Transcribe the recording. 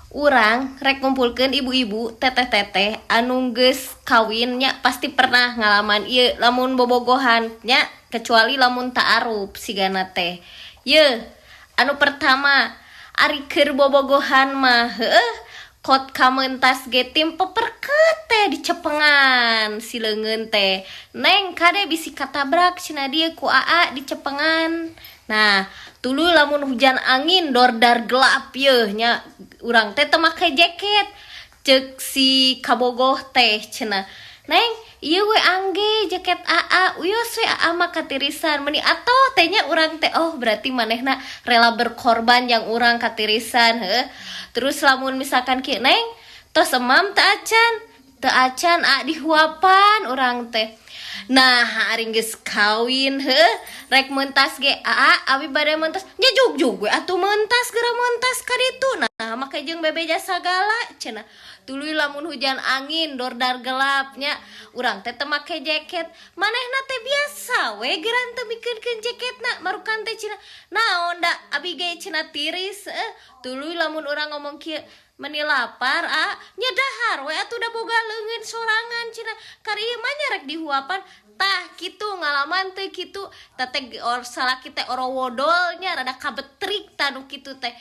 Urang rek ngumpulkeun ibu-ibu, teteh-teteh anu geus kawin nya, pasti pernah ngalaman ieu lamun bobogohan nya, kecuali lamun ta'aruf sigana teh. Ye, anu pertama, ari keur bobogohan mah heueuh kot kamentas ge timpeperket teh dicepengan si leungeun teh. "Neng, kade bisi katabrak," cenah dieu, "ku Aa dicepengan." Nah, tuluy lamun hujan angin dordar gelap yeuh nya, urang teh teu make jaket. Ceuk si kabogoh teh cenah, "Neng, ieu we angge jaket Aa, wios we, Aa mah katirisan." Meni atoh teh nya urang teh, oh berarti manehna rela berkorban yang urang katirisan heuh. Terus lamun misalkan kieu, "Neng, tos emam teu acan?" "Teu acan, A, dihuapan urang teh." Nah, ari geus kawin heuh, rek mentas ge, "Aa, abi bade mentas." "Nya jugjug we atuh mentas, geura mentas ka ditu." Nah, make jeung bebeja sagala cenah. Tuluy lamun hujan angin dordar gelap nya, urang teh teu make jaket, manehna teh biasa we geura teu mikeunkeun jaketna. Marukan teh cenah, "Naon da abi ge," cenah, "tiris." Tuluy lamun urang ngomong kieu, "Meni lapar, A." "Nya dahar we atuh, da boga leungeun sorangan," cenah. "Kari ieu mah nya rek dihuapan." Tah, kitu ngalaman teu kitu? Teh or salaki teh orowodol nya, rada kabetrik tah nu kitu teh.